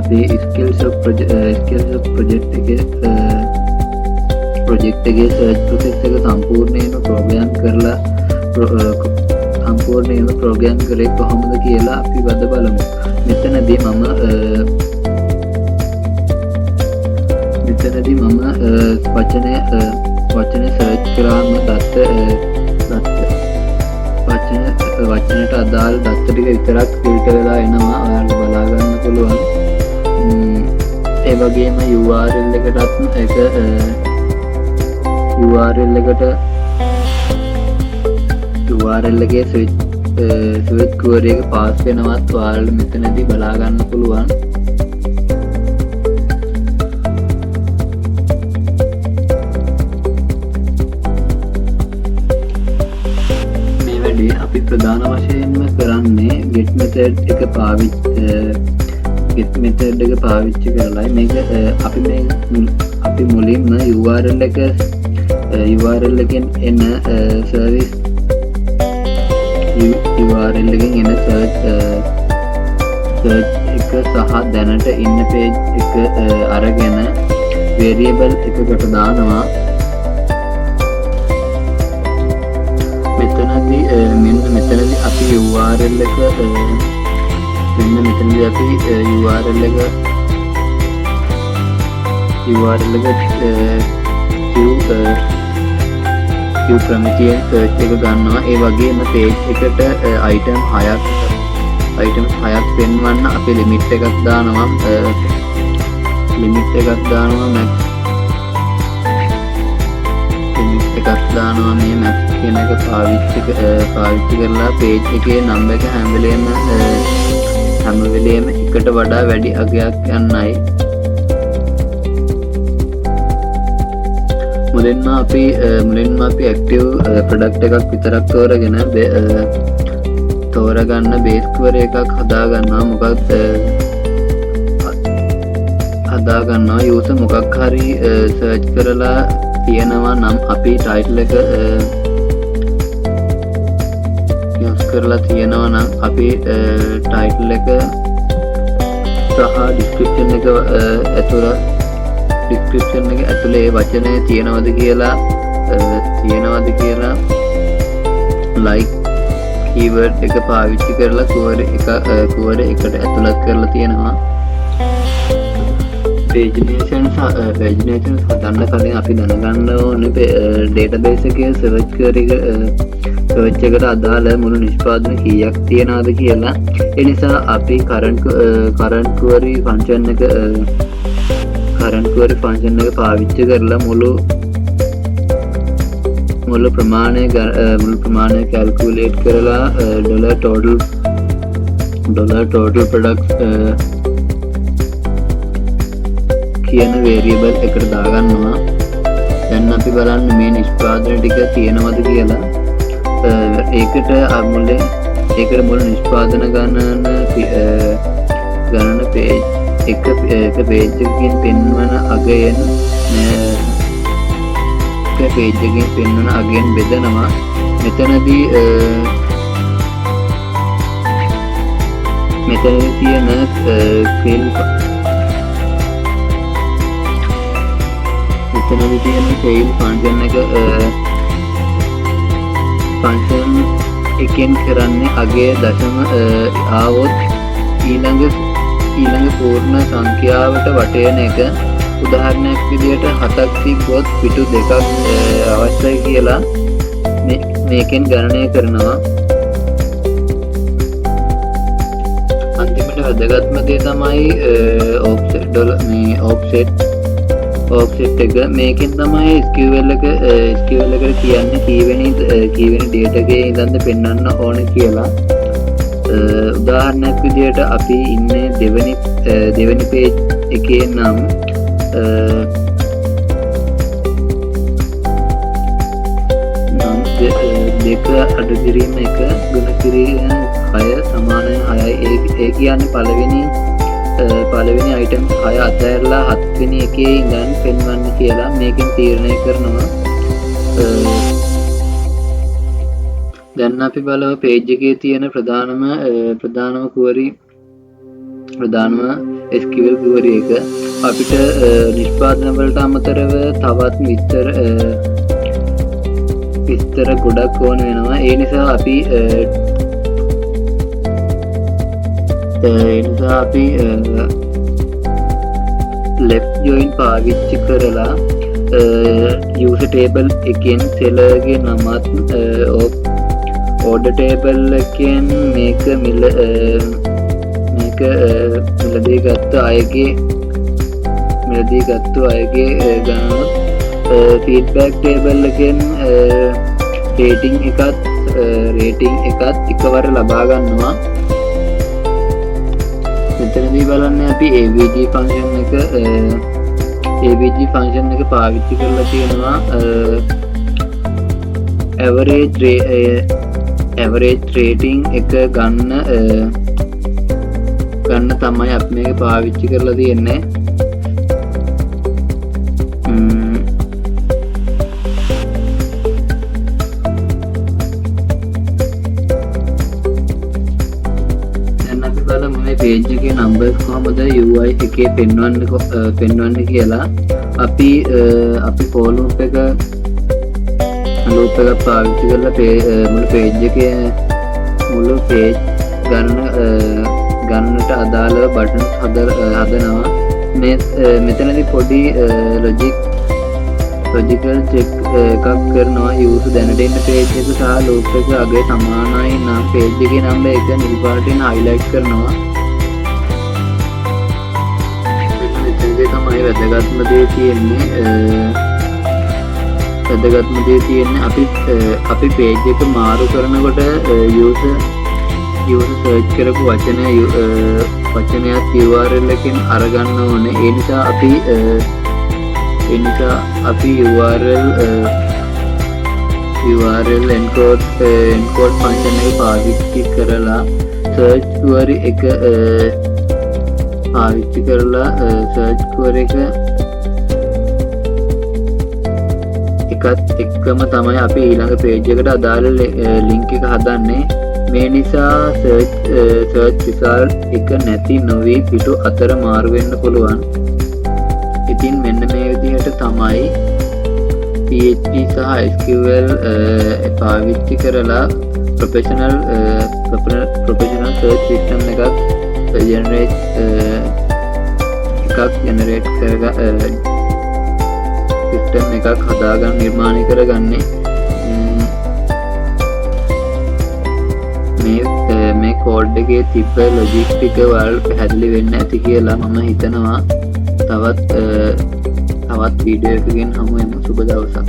අපි skill shop project එකේ project එකේ සර්ච් ප්‍රොසෙස් එක සම්පූර්ණයෙන්ම ප්‍රෝග්‍රෑම් කරලා සම්පූර්ණයෙන්ම ප්‍රෝග්‍රෑම් කරේ කොහොමද කියලා අපි අද බලමු. මෙතනදී මම වචනය වචන සර්ච් කරාම දත්ත දත්ත වචන වචනට අදාළ දත්ත ටික විතරක් ෆිල්ටර් වෙලා එනවා. ඔයාලට බලා ගන්න පුළුවන්. ඒ වගේම URL එකටත් ඒක URL එකට URL එකේ ස්විච් ක්වරි එක පාස් වෙනවත් ඔයාලට මෙතනදී බලා ගන්න පුළුවන්. මේ වැඩේ අපි ප්‍රධාන වශයෙන්ම කරන්නේ get method එක පාවිච්චි get method එක පාවිච්චි කරලායි. මේක අපි මේ අපි මුලින්ම URL එක URL එකෙන් එන සර්විස් URL එකෙන් එන සර්ච් සර්ච් එක සහ දැනට ඉන්න පේජ් එක අරගෙන වේරියබල් එකකට දානවා. මෙතනදී මෙන්න මෙතනදී අපි URL එක මෙන්න මෙතනදී අපි URL එක URL එක Q Q ප්‍රමිතියෙන් සර්ච් එක ගන්නවා. ඒ වගේම පේජ් එකට අයිටම්ස් හයක් පෙන්වන්න අපි ලිමිට් එකක් දානවා. ලිමිට් එකක් දානවා, මැක්ස් ලිමිට් එකක් දානවා. මේ මැක්ස් කියන එක පාවිච්චි කරලා පේජ් එකේ නම්බර් එක හැම වෙලේම එකට වඩා වැඩි අගයක් යන්නයි. මුලින්ම අපි ඇක්ටිව් ප්‍රොඩක්ට් එකක් විතරක් තෝරගෙන තෝරගන්න බේස් ක්වරි එකක් හදා ගන්නවා. මොකක්ද හදා ගන්නවා? යූසර් මොකක් හරි සර්ච් කරලා තියෙනවා නම් අපි ටයිටල් එක යූස් කරලා තියෙනවා නම් අපි ටයිටල් එක සහ ඩිස්ක්‍රිප්ෂන් එක ඇතුළ ඩිස්ක්‍රිප්ෂන් එක ඇතුලේ ඒ වචනය තියෙනවද කියලා ලයික් කීවර්ඩ් එක පාවිච්චි කරලා ක්වරි එකට ඇතුළත් කරලා තියෙනවා. පේජිනේෂන් හදන්න කලින් අපි දැනගන්න ඕනේ ඩේටාබේස් එකේ සර්ච් ක්වරි එක සර්ච් එකට අදාළ මුළු නිෂ්පාදන කීයක් තියෙනවද කියලා. ඒ නිසා අපි කරන්ට් ක්වරි ෆන්ක්ෂන් එක කරන්ට් ක්වරි ෆන්ක්ෂන් එක පාවිච්චි කරලා මුළු මුළු ප්‍රමාණය මුළු ප්‍රමාණය කැල්කියුලේට් කරලා ඩොලර් ටෝටල් ප්‍රොඩක්ට්ස් කියන වේරියබල් එකට දාගන්නවා. දැන් අපි බලන්න මේ නිෂ්පාදන ටික තියෙනවද කියලා. ඒකට මුලින් ඒකට මුළු නිෂ්පාදන ගණන පේජ් එක එක පේජ් එකකින් පෙන්වන අගයෙන් එක පේජ් එකකින් පෙන්වන අගයෙන් බෙදනවා. මෙතනදී මෙතනදී තියෙන ෆිල් මෙතනදී තියෙන ටේල් ෆන්ක්ෂන් එක ෆන්ක්ෂන් එකෙන් කරන්නේ අගය දශම ආවොත් ඊළඟ ඊළඟ පූර්ණ සංඛ්‍යාවට වටයන එක. උදාහරණයක් විදිහට හතක් තිබ්බොත් පිටු දෙකක් අවශ්‍යයි කියලා මේකෙන් ගණනය කරනවා. අන්තිමට වැදගත්ම දේ තමයි ඔෆ්සෙට් ඩොලර් මේ ඔෆ්සෙට් ඔෆ්සෙට් එක. මේකෙන් තමයි SQL එක SQL එකට කියන්නේ කීවෙනි ඩේටා එකේ ඉඳන්ද පෙන්වන්න ඕන කියලා. උදාහරණයක් විදිහට අපි ඉන්නේ දෙවෙනි පේජ් එකේ නම් නම් දෙක අඩු කිරීම එක ගුණ කිරීම හය සමානයි හයයි. ඒ කියන්නේ පළවෙනි අයිටම් හය අතහැරලා හත්වෙනි එකේ ඉඳන් පෙන්වන්න කියලා මේකෙන් තීරණය කරනවා. දැන් අපි බලමු පේජ් එකේ තියෙන ප්‍රධානම ක්වරි ප්‍රධානම SQL query එක. අපිට නිෂ්පාදන වලට අමතරව තවත් විස්තර ගොඩක් ඕන වෙනවා. ඒ නිසා අපි left join පාවිච්චි කරලා user table එකෙන් sellerගේ නමත් order table එකෙන් මේක මිලදී ගත්තු අයගේ ගණනුත් ෆීඩ්බැක් ටේබල් එකෙන් රේටිං එකත් එකවර ලබා ගන්නවා. මෙතනදී බලන්න අපි AVG function එක පාවිච්චි කරලා තියෙනවා. ඇවරේජ් රේටිං එක ගන්න තමයි අපි මේක පාවිච්චි කරලා තියෙන්නේ. දැන් අපි බලමු මේ පේජ් එකේ නම්බර්ස් කොහොමද UI එකේ පෙන්වන්නේ කියලා. අපි for loop එකක් පාවිච්චි කරලා මුළු පේජ් එකේ මුළු පේජ් ගණනට අදාළව බටන්ස් හදනවා. මෙතනදී පොඩි ලොජිකල් චෙක් එකක් කරනවා. යූසර් දැනට ඉන්න පේජ් එක සහ ලූප් එක අගය සමානයි නම් පේජ් එකේ නම්බර් එක නිල් පාටින් හයිලයිට් කරනවා. මෙතනදී තමයි වැදගත්ම දේ තියෙන්නේ අපි පේජ් එක මාරු කරනකොට යූසර් සර්ච් කරපු වචනයත් URL එකෙන් අරගන්න ඕනේ. ඒ නිසා අපි URL encode function එක පාවිච්චි කරලා search query එක පාවිච්චි කරලා search query එකත් එක්කම තමයි අපි ඊළඟ පේජ් එකට අදාළ ලින්ක් එක හදන්නේ. මේ නිසා search result එක නැති නොවී පිටු අතර මාරු වෙන්න පුළුවන්. ඉතින් මෙන්න මේ විදිහට තමයි PHP සහ SQL පාවිච්චි කරලා ප්‍රොෆෙෂනල් සර්ච් සිස්ටම් එකක් ජෙනරේට් සිස්ටම් එකක් හදාගන්න නිර්මාණය කරගන්නේ. මේ කෝඩ් එකේ තිබ්බ ලොජික් ටික ඔයාලට පැහැදිලි වෙන්න ඇති කියලා මම හිතනවා. තවත් වීඩියෝ එකකින් හමු වෙමු. සුබ දවසක්.